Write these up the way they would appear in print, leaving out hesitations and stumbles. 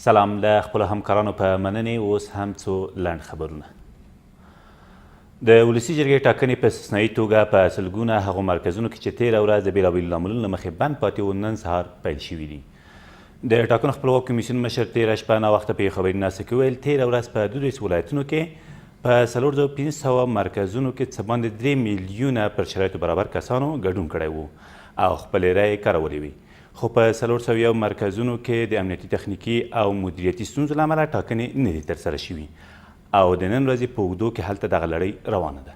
سلام له خپلو همکارانو په مننې اوس هم څو لنډ خبرونه. د ولسي جرګې ټاکنې په استثنایي توګه په سلګونه هغو مرکزونو کې چې تېره ورځ د بېلابېلو لاملونو له مخې بند پاتې وو، نن سهار پیل شوي دي. د ټاکنو خپلواک کمیسیون مشر تېره شپه ناوخته په یو خبري ناسته کې وویل، تېره ورځ په 32 ولایتونو کې په 4500 مرکزونو کې څه باندې 3 میلیونه پر شرایطو برابر کسانو ګډون کړی وو او خپلې رایې کارولې وې. خو په 401 مرکزونو کې د امنیتي، تخنیکي او مدیریتي ستونزو له امله ټاکنې نه دي ترسره شوي او د نن ورځې په اوږدو کې هلته دغه لړۍ روانه ده.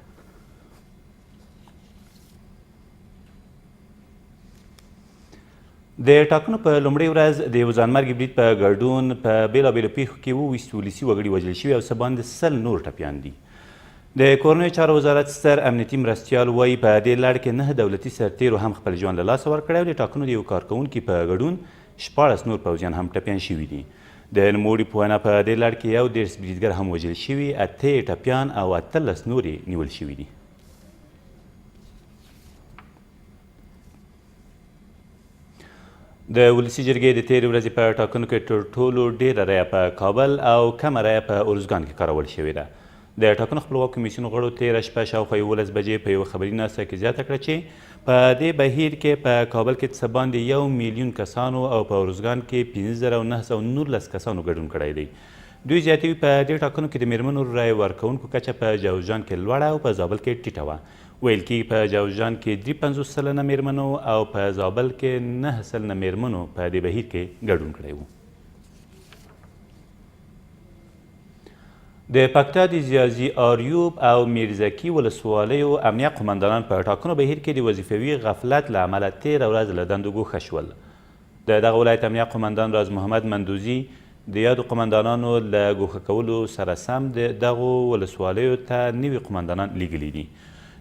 د ټاکنو په لومړۍ ورځ د یو ځانمرګي برید په ګډون په بېلابېلو پېښو کې 27 ولسي وګړي وژل شوي او څه باندې 100 نور ټپیان دي. د کورنیو چارو وزارت ستر امنیتي مرستیال وایي، په دې لړ کې 9 دولتي سرتېرو هم خپل ژوند له لاسه ورکړی او د ټاکنو د یو کارکوونکي په ګډون 16 نور پوځیان هم ټپیان شوي دي. د نوموړي په وینا، په دې لړ کې 31 بریدګر هم وژل شوي، 8 یې ټپیان او 18 نور یې نیول شوي دي. د ولسي جرګې د تېرې ورځې په ټاکنو کې تر ټولو ډېره رایه په کابل او کمه رایه په ارزګان کې کارول شوې ده. د ټاکنو خپلواک کمیسیون غړو تېره شپه شاوخوا 11 بجې په یوه خبري ناسته کې زیاته کړه چې په دې بهیر کې په کابل کې څه باندې 1 میلیون کسانو او په ارزګان کې 5919 کسانو ګډون کړی دی. دوی زیاتوي، په دې ټاکنو کې د مېرمنو رایې ورکوونکو کچه په جوزجان کې لوړه او په زابل کې ټیټه وه. ویل کېږي په جوزجان کې 53% مېرمنو او په زابل کې 9% مېرمنو په دې بهیر کې ګډون کړی وو. د پکتیا د ځاځي آریوب او میرزکي ولسوالیو امنیه قومندانان په ټاکنو بهیر کې د وظیفوي غفلت له امله تېره ورځ له دندو ګوښه شول. د دغه ولایت امنیه قومندان راز محمد مندوزي د یادو قومندانانو له ګوښه کولو سره سم د دغو ولسوالیو ته نوي قومندانان لیږلي دي.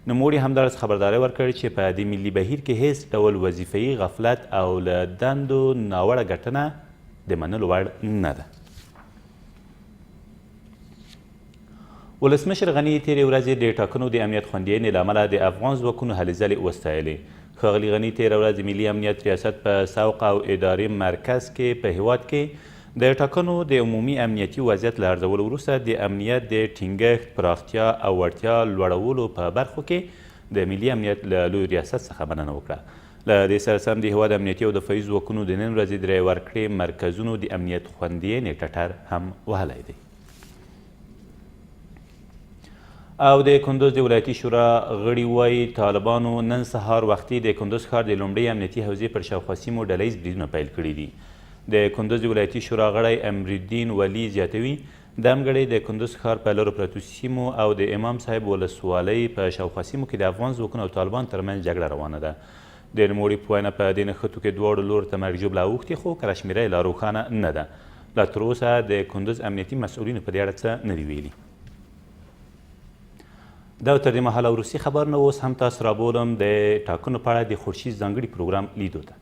نوموړي همداراز خبرداری ورکړ چې په دې ملي بهیر کې هېڅ ډول وظیفوي غفلت او له دندو ناوړه ګټنه د منلو وړ نه ده. ولسمشر غني تېرې ورځې د ټاکنو د امنیت خوندیینې له امله د افغان ځواکونو هلې ځلې وستایلې. ښاغلي غني تېره ورځ د ملي امنیت ریاست په سوق او اداري مرکز کې په هېواد کې د ټاکنو د عمومي امنیتي وضعیت له ارزولو وروسته د امنیت د ټینګښت، پراختیا او وړتیا لوړولو په برخو کې د ملي امنیت له لوی ریاست څخه مننه وکړه. له دې سره سم د هېواد امنیتي او دفاعي ځواکونو د نن ورځې د رایې ورکړې مرکزونو د امنیت خوندیینې ټټر هم وهلی دی. او د کندوز د ولایتي شورا غړي وايي، طالبانو نن سهار وختي د کندوز ښار د لومړۍ امنیتي حوزې پر شاوخوا سیمو ډله ییز بریدونه پیل کړي دي. د کندوز د ولایتي شورا غړی امرالدین ولي زیاتوي، دمګړۍ د کندوز ښار په لرو پرتو سیمو او د امام صاحب ولسوالۍ په شاوخوا سیمو کې د افغان ځواکونو او طالبان ترمنځ جګړه روانه ده. د نوموړي په وینا، په دې نښتو کې دواړو لورو ته مرګ ژوبله اوښتې، خو کره شمېره یې لا روښانه نه ده. لا تر اوسه د کندوز امنیتي مسؤلینو په دې اړه څه نه دي ویلي. دا تر دې مهاله وروستي خبرونه. اوس هم تاسو رابولم د ټاکنو په اړه د خورشید ځانګړي پروګرام لیدو ته.